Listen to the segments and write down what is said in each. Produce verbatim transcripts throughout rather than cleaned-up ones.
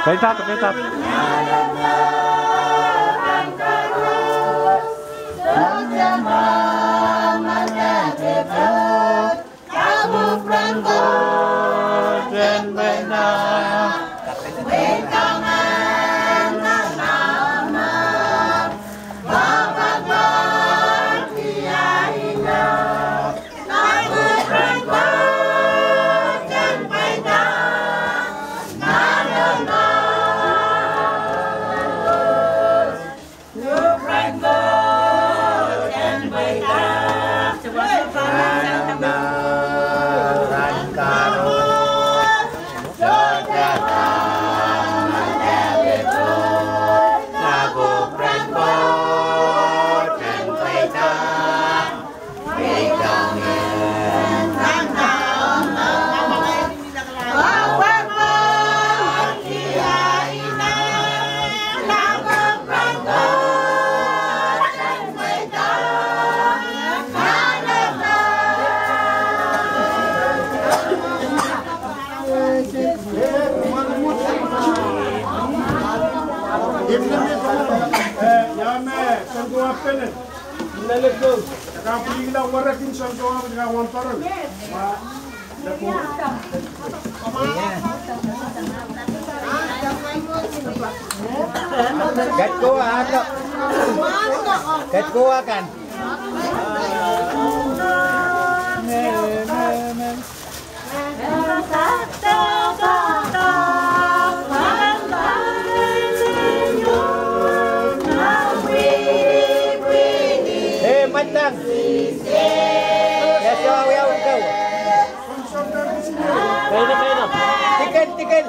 Keitak, keitak. Kat kowe akan. Kat kowe akan. Eh, matang. Ya, so, ya, ya. Kaina, kaina. Tiken, tiken.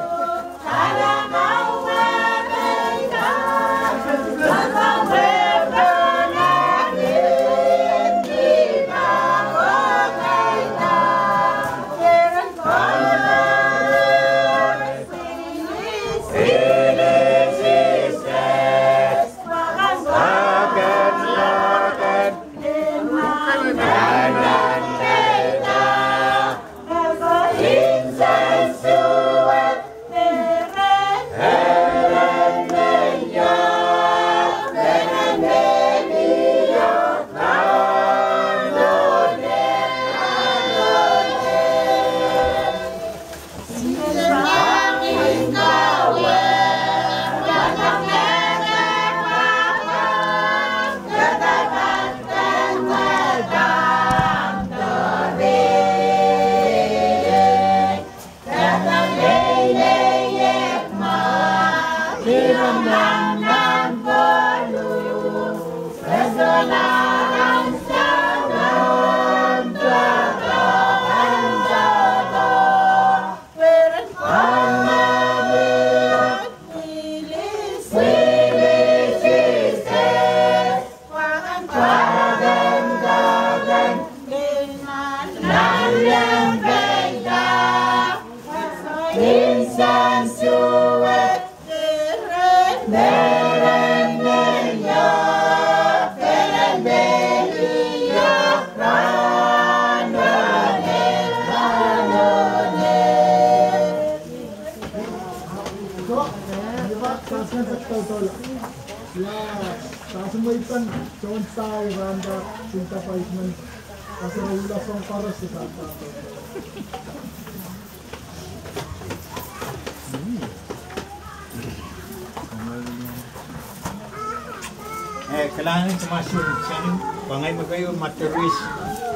Kalahngan en Kemasi Sahm, pwe ngehi me keieu Mother Reese,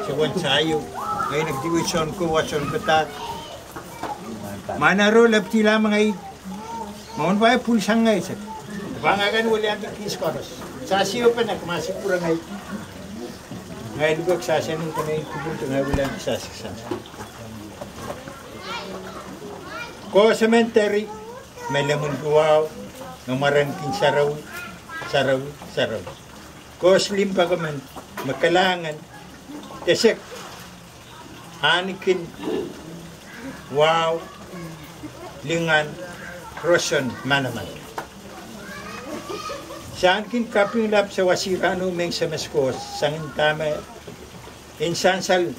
Sewen Sahieu, ngehi en Ekiti Wei Sounkowa, Sounpadahk. Mwahnaro lepidila me ngehi, mwohn wai pwulsang ngehi sek. Pahn kak en weliandi kihs koaros. Sahsiopen Kemasi pwurehng ngehi. Ngehi lipwe kisahsianen kenein kupwur de ngehi weliandi kisahsiasang. Koasoamw en Deri, me lemwin duwau, me mwaren kin sarawi, sarawi, sarawi. Koasoamw limpoak emen, me kalahngan, de sek, ahneki wahu, lingan, roson, manaman. Se ahneki kaping lap se wasi rahnwet mehn SMS koaros, sangin dahme, insansal,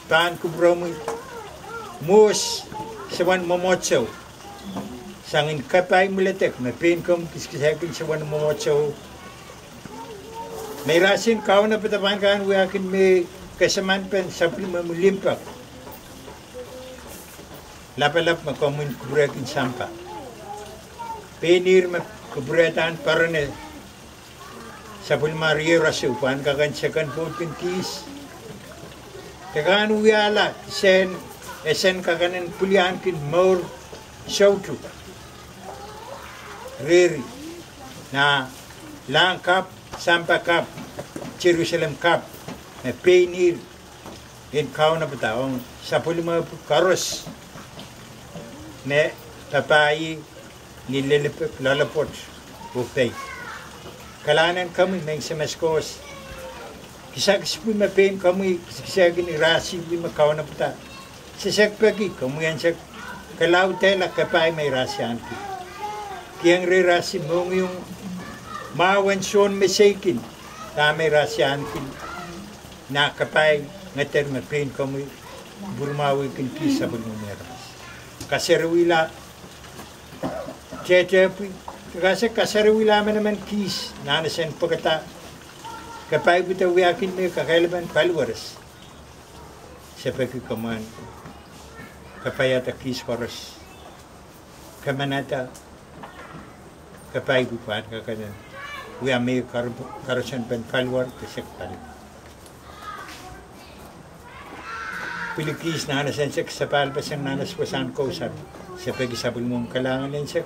pahn kupwuromwi, mwos, sewen mwomwohdiso, sangin kapai mwiledek, me pein komwi kiskisehkin sewen mwomwohdiso, me rasehng kaunopada pahn kak wiahkin me kesemanpen sapwellimomwi limpoak. Lapalap me komwi kupwurehkin sampah. Pein ihr me kupwurehda peren sapwellime riehraso pwe en kak en seken pwoud kin kihs. De kak en wiahla kisehn esen kak en pwiliankin mour soutuk. Riri, nah, lahng kapw, sampah kapw, Serusalem kapw, me pein ihr en kaunopada ong sapwellime pwukat koaros, me papah ie ni lelep-, loalopwoat oh pei. Kalahngan en komwi mehn SMS koaros, kisakis pwe me pein komwi kiskisehkin irasi pwe me kaunopada. Se sek peki komwi en sek kalaudehla kapai me irasi ahneki. Kiheng re irasi mohngiong, mwahu en soun mesei kin, dahme irasi ahneki. Nah kapai ngeder me pein komwi, pwurmawei kin kihs sapwellimomwi aramas. Kaserewihla tehtehpwi, de kak sek kaserewihla manaman kihs, nan esen pwekada, kapai pwe de wiahkin me kakehlepen paliwares. Se peki komwi en kapaiada kihs koaros, kamanada, kapai pwe pahn kak en wia me kar-, karoson pen paliwar de sek pali. Pwilikihs nan esen sek sapahl peseng nan ese wasahn kousoan, se peki sapwellimomwi kalahngan en sek,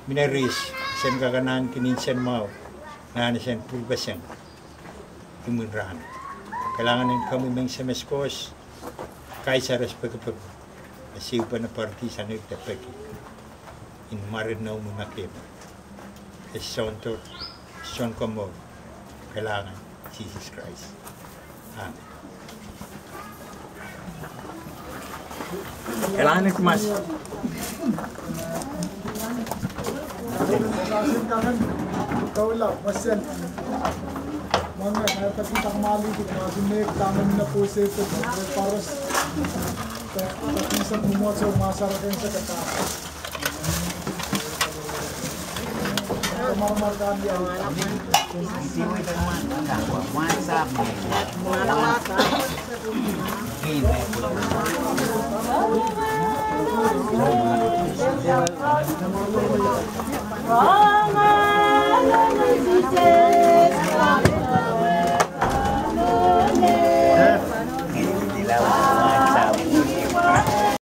mine ris, sen kak en ahneki insen mwahu, nan esen pwurpeseng, imwin rahn. Kalahngan en komwi mehn SMS koaros, kaisar es pekipeki, me se upene pwarki sang ih de peki. Ni mwaren Noumw Imwakei, e Sounkomour, Sounkomour, kalahngan Sises Krais. Amen. Kalahngan en Kemasi.